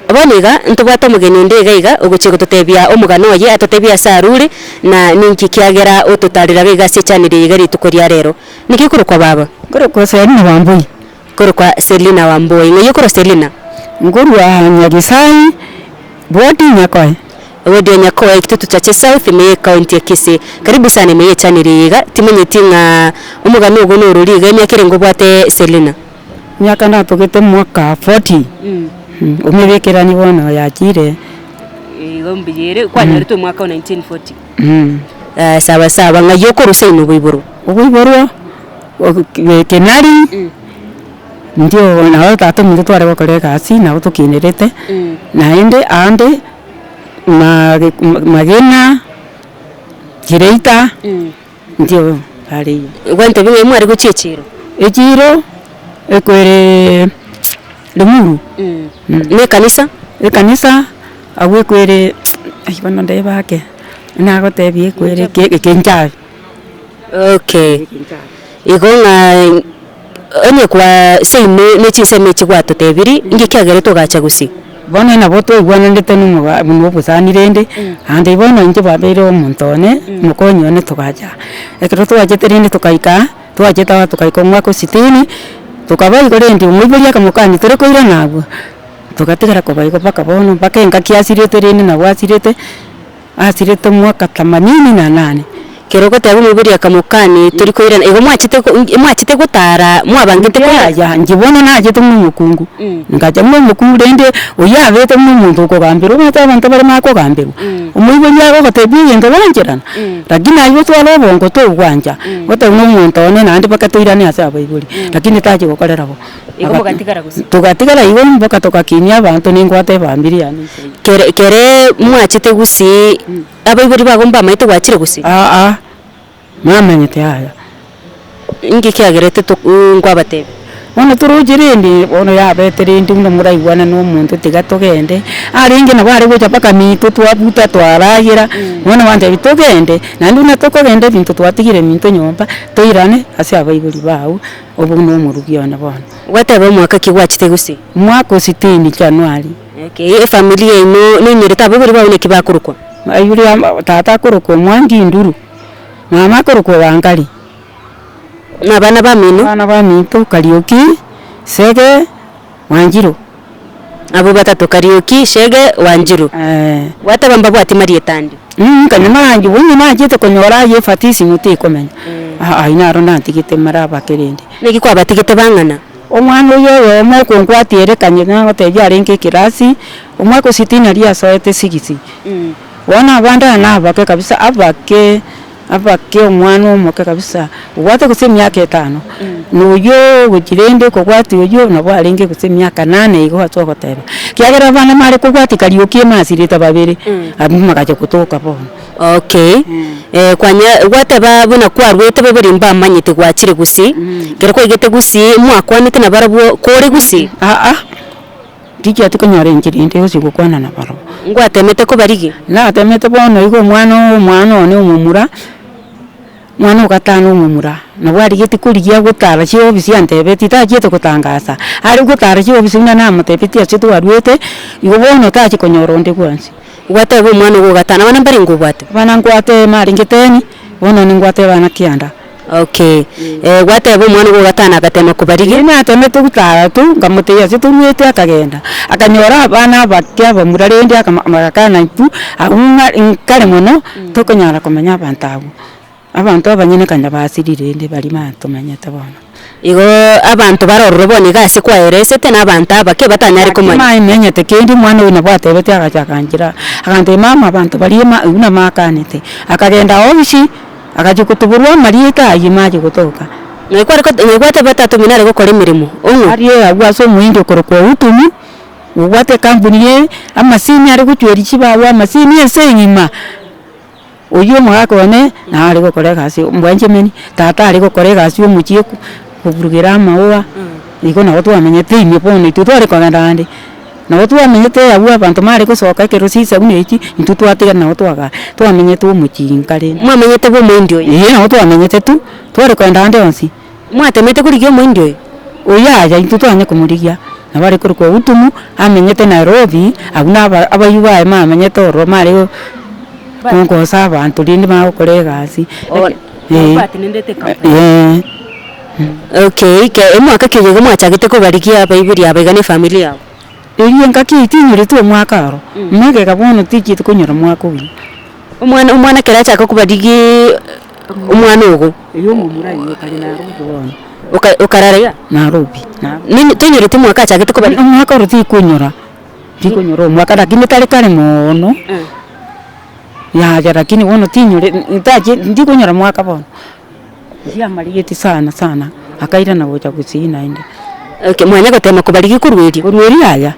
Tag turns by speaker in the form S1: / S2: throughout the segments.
S1: Bono iga, ntobwate omogeni onde iga iga ogochia gototebia omogano oye, atotebie ase arure, na ninki kiagera ototarera iga iga ase echaneli eye iga rituko ria rero. Naki okorokwa baba?
S2: Nkorokwa Selina Wambui.
S1: Korokwa Selina Wambui. Ng'ai okorwa Selina?
S2: Nkorwa Nyagisai, ward Nyakoe.
S1: Ewodi ya Nyakoe, Kitutu Chache South, ime ye ekaunti ya Kisii. Karibu sana ime ye echaneli eye iga, timanyeti ng'a omogano ogo norori iga, emiaka erenge obwate Selina?
S2: Emiaka natogete mwaka forty, omebekerani bono yachire.
S1: Igo mbuya ere, kwanyoretwe omwaka o 1940. Sawa sawa, ng'ai okorusia inwe oboiborwa?
S2: Oboiborwa, Kenari, ndio nabo tata ominto tware gokora egasi nabo tokinerete, naende aande Magena, Kireita, ndio are igo.
S1: Gwantebia ng'a mware gochia echiro?
S2: Echiro, ekoereee Limuru.
S1: Na ekanisa?
S2: Ekanisa, abwo ekoere ai bono ndebe ake, nagotebia ekoere Ekenchabi.
S1: Okay, igo ng'a onye kwa seino ne chinsemo echi gwatotebirie, inki kiagerete ogacha gusii?
S2: Bono nabo twaigwananete na omoga buna obosani rende, naende bono inche babeire omonto one, omokonyi one togacha. Ekero twachete rende togaika aa, twachete aa togaika omwaka o sitini, tokaba igo rende omoibori akamokania tore koirana abwo, togatigara koba igo mpaka bono, mpaka engaki asirete rende nabo asirete. Asirete omwaka themanini na nane.
S1: Kero ogoteba omoibori akamokani tori koirana, igo mwachete ko mwachete gotara mwabangete koirana?
S2: Yaya, inche bono nachete buna omokungu, ngacha buna omokungu rende oyio abete buna omonto okogamberwa omanyete abanto bare bakogamberwa, omoibori agogotebia egento gwancherana, lakini aye otware obongo togwancha, goteba buna omonto one naende mpaka toirane ase abaibori, lakini tachi gokorera bo.
S1: Igo mogatigara gose?
S2: Togatigara igo mpaka togakinia abanto ningwate efamiri yane inse iga.
S1: Kere kere mwachete gusii, abaibori bago mbamaete gwachire gusii?
S2: Aa, bamenyete yaya.
S1: Inki kiagerete to nkwabatebia?
S2: Bono toroche rende, bono yabete rende buna moraigwane na omonto tiga togende, arenge nabo are gocha mpaka minto twabuta twaragera, bono gwantebia togende, naende buna tokogenda ebinto twatigire minto nyomba, toirane ase abaibori bago. Obo nomorugi one bono.
S1: Gwateba omwaka ki gwachete gose?
S2: Omwaka o sitini Januari.
S1: Okay, efamiri yaino noinyorete abaibori bao naki bakorokwa?
S2: Abaibori aba tata akorokwa Omwangi Nduru, mama akorokwa Wangari.
S1: Na abana bamino?
S2: Abana baminto Kariuki, Sege, Wanjiru.
S1: Abwo batato, Kariuki, Shege, Wanjiru.
S2: Eeh.
S1: Gwateba mbabwati marieta ande?
S2: Kanya narangi onye nachete konyora aye efatisimu tikomenya, ayio naro natigete mara abake rende.
S1: Naki kwabatigete bang'ana?
S2: Omwana oyio oyomo okonkwatia ere kanye nagotebia arenge ekerasi, omwaka o sitini aria asoete six. Bono abande aya nabake kabisa abake. Abake omwana omoke kabisa, obwate gose emiaka etano, na oyio ogochia rende okobwatia oyio nabo arenge gose emiaka nane igo ase ogoteba. Ekiagera abana mbare kobwatia karioki emasirete babere, abwo bagacha gotoka bono.
S1: Okay, kwanya gwateba buna kwarwete baibori mbamanyete gwachire gusii, ekero kwaigete gusii mwakwanete nabarabwo kore gusii?
S2: Aa. Tichiati konyora enchera ende yonsi gokwana nabarabwo.
S1: Ngwatemete kobarigia?
S2: Natemete bono igo omwana omwana one omomura, omwana o gatano omomura, nabo arigetie korigia gotara chiofisi antebetie tachiete gotangasa, are gotara chiofisi buna namotebetie ase twarwete, igo bono tachia konyora onde bwensi.
S1: Gwateba omwana ogo o gatano, abana mbarenge obwate?
S2: Abana nkwate narenge ten, bono ningwate abana kianda.
S1: Okay, gwateba omwana ogo o gatano agatema kobarigia?
S2: Riria natemete gotara tu, nkamotebia ase toruete akagenda, akanyora abana abake abamura rende akama bagakana intwe, abwo ng'a nkare mono, tokonyara komenya abanto abwo. Abanto abanyene kanya basirire rende baria batomanyete bono.
S1: Igo abanto bare ororo bono iga ase kwaeresete na abanto abake batanyare komanya.
S2: Gaki manyete kende omwana oyio nabo atebete agacha aganchera, agantebia mama abanto baria ma buna makanete, akagenda ofisi agachia gotoborwa amarieta ayio mache gotoka.
S1: Ng'ai kware got ng'ai gwateba tata omino are gokora emeremo, ong'o?
S2: Aria abwo ase omohindi okorokwa Utumu, obwate ekampuni ye amasini are gochweria chibao amasini ense engima. Oyio omogaka one nare gokora egasi mbwanchemeni, tata are gokora egasi omochie koburugera amaua, igo nabo twamenyete ime bono intwe tware kogenda ande, nabo twamenyete abwo abanto bare gosoka ekero chinsa buna echi, intwe twatigara nabo twaga twamenyete omochie inka rende.
S1: Mwamenyete bwa omoindi oyo?
S2: Eeh nabo twamenyete tu, tware kogenda ande onsi.
S1: Mwatemete korigia omoindi oyo?
S2: Oyio yaya intwe twanye komorigia. Nabo are korokwa Utumu, amenyete Nairobi, abwo na aba abaywo baye bamenyete ororo bare kongosa abanto rende bagokora egasi. Eeh.
S1: Okay, ke omwaka ki oyo iga mwachagete kobarigia abaibori aba iga na efamiri yabo?
S2: Erio engaki eyio tinyoretwe omwaka oro, magega bono tichieti konyora omwaka oyio.
S1: Omwana omwana ekero achaka kobarigiiii omwana ogo.
S2: Erio omomura oyio okare Nairobi bono.
S1: Oka okarara iga?
S2: Nairobi, Nairobi.
S1: Nonye tonyoreti omwaka achagete kobarigia?
S2: Omwaka oro tikonyora, tikonyora omwaka lakini tari kare moono, yaya lakini bono tinyore ntache ndikonyora mwaka bono. Riamarigeti sana sana, akairana gocha gusii naende.
S1: Okay, mwanya gotema kobarigia korwa erio?
S2: Korwa erio yaya,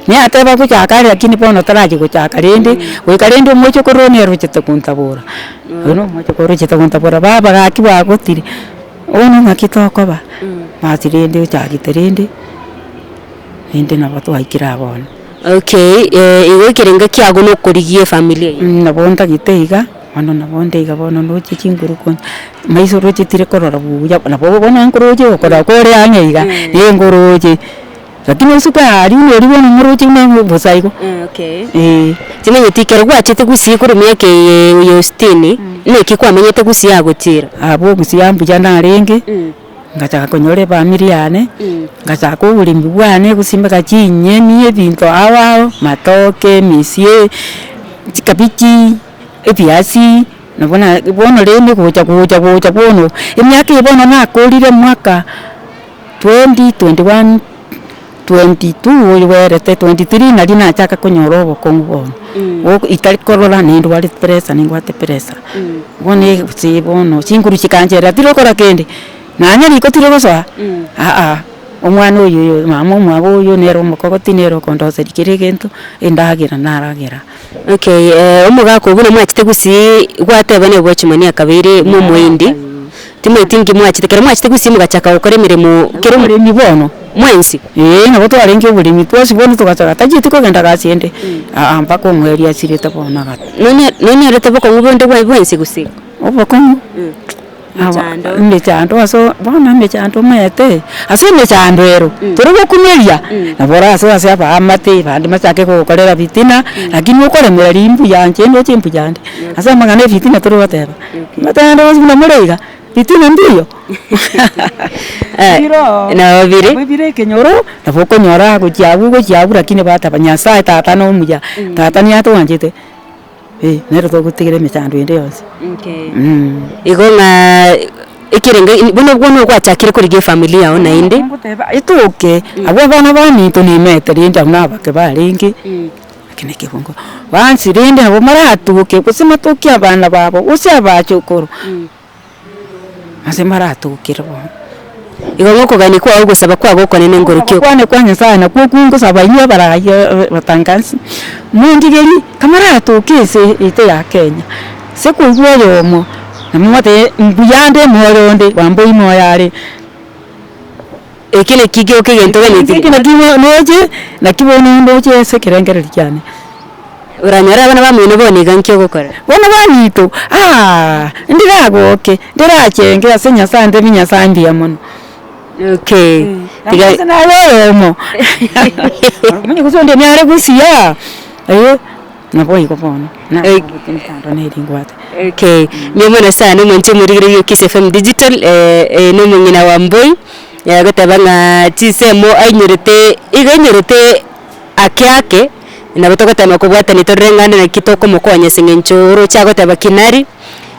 S2: neyateba gochaka are lakini bono tarachi gochaka rende, goika rende omochokoro one nere ochete gontabora, oyo na omochokoro ochete gontabora baba gaki bwagotire, bono naki tokoba, basi rende ochagete rende, rende nabo twaikire aa bono.
S1: Okay, igo ekerengo kiago nokorigia efamiri eye?
S2: Nabo ntagete iga. Bono nabo nde iga bono ndoche chinguru konya, maiso roche tiri korora buya, nabo bono nkoroche okorora kore ang'e iga, ninkoroche, lakini osuke aria buna oria bono moroche buna bosa igo, eh.
S1: Timanyeti ekero gwachete gusii korwa emiaka eye oyo sitini, naki kwamenyete gusii agochira?
S2: Abwo gusii mbuya narenge, ngachaka konyora efamiri yane, ngachaka oboremi bwane gosimeka chinyeni ebinto ao ao, matoke, emesie, chikabichi. Ebiasi, na buna bono rende gocha gocha gocha bono, emiaka eye bono nakorire mwaka twenty twenty one, twenty two oyo bwerete twenty three nari nachaka konyora obokong'u bono, go itari korora nindwarete pressure ningwate pressure, bono egose bono chinguru chikancherera tirokora kende, nonye riko tirigosoa aa. Omwana oyo oyo mama omwabo oyo nere omokogoti nere okondoseria kera egento, endagera naragera.
S1: Okay, omogaka obwo namwachete gusii gwateba nigo gwachumania akabeire momoindi, timanyeti nki mwachete, ekero mwachete gusii mogachaka gokora emeremo kera omo
S2: Oboremi bono,
S1: mwensi?
S2: Eeh nabo twarenge oboremi twensi bono togacha tachieti kogenda gasi ende, aa mpaka omoerio asirete bono agakwa.
S1: Nonye nonyorete bokong'u bonde bwa bwensi gusii?
S2: Obokong'u?
S1: Mechando.
S2: Emechando ase bono emechando omanyete, ase emechando ero, tore gokumeria, nabo orasoe ase abaamate, bande bachake gogokorera fitina, lakini okoremereria mbuya inche ndoche mbuya nde, ase amang'ana ya efitina tore goteba, omanyete naende bonsi buna more iga, fitina mbiyo, mbiroo,
S1: Nabo bire.
S2: nabo bire ekenyoro, nabo okonyora gochia abwo gochia abwo lakini bateba nyasaye tata na omuya, tata niatwanchete. Eh, nere togotigera emechando ende yonsi.
S1: Okay. Igo ng'a ekerenge bono bono gwachakire korigia efamiri yao naende.
S2: Ngoteba etoke, abwo abana baminto nimete rende abwo nabake barenge, eke na ekebungo. Bansi rende nabo maratoke gose matoke abana babo, gose abachokoro. Ase maratokere bono.
S1: Igo ng'okogania kwao gosaba kwago okonene ngorokio.
S2: Ogokwana kwa Nyasaye nakwo okwo ngosaba inwe abarai abatangansi, mondigerie kamaratoke ense yaito ya Kenya, ase koigwa oyomo, namotebie mbuya nde moyo onde, Wambui moyo are.
S1: Eki naki gioka egento
S2: Eki
S1: oganeti.
S2: naki noche, naki bono ndoche ase ekerengererio kiane.
S1: Oranyore abana bamino bono iga nki ogokora?
S2: Bono baminto, aa, ndiragoke, ndirachenge ase Nyasaye ntebi Nyasaye mbuya mono.
S1: Okay, tiga.
S2: Gose naye oyomo, onye gose onde nare gosiaa, eh, naboigo bono, emechando nere ningwate.
S1: Okay, mbuya mono sana omonche omorigereria o Kiss FM Digital, oyo na omong'ina Wambui, agoteba ng'a chinsemo ainyorete, igo ainyorete ake ake, nabo togotema kobwatania torore ng'a naki tokomokonya ase eng'encho oroche agoteba kinari,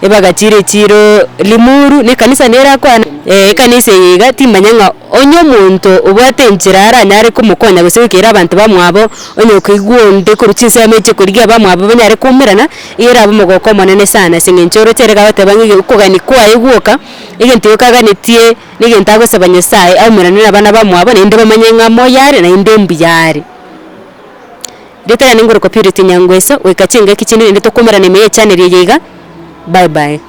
S1: ebagachire echiro Limuru, na ekanisa nere akwana, ekanisa eye iga timanya ng'a onye omonto obwate enchera aranyare komokonya gose goikera abanto bamwabo, onye okoigwa onde korwa chinsemo echi okorigia abamwabo banyare koumerana, iga erabe omogoko omonene sana ase eng'encho oroche ere gagoteba ng'a ege okogania kwaye gwoka, egento gioka aganetie. Negento agosaba Nyasae aumerane nabana bamwabo, naende bamanye ng'a moyo are, naende mbuya are. Rieta riane ngorokwa Purity Nyangweso, goika chingaki chinde naende tokoumerana ime ye channel eye iga, bye bye.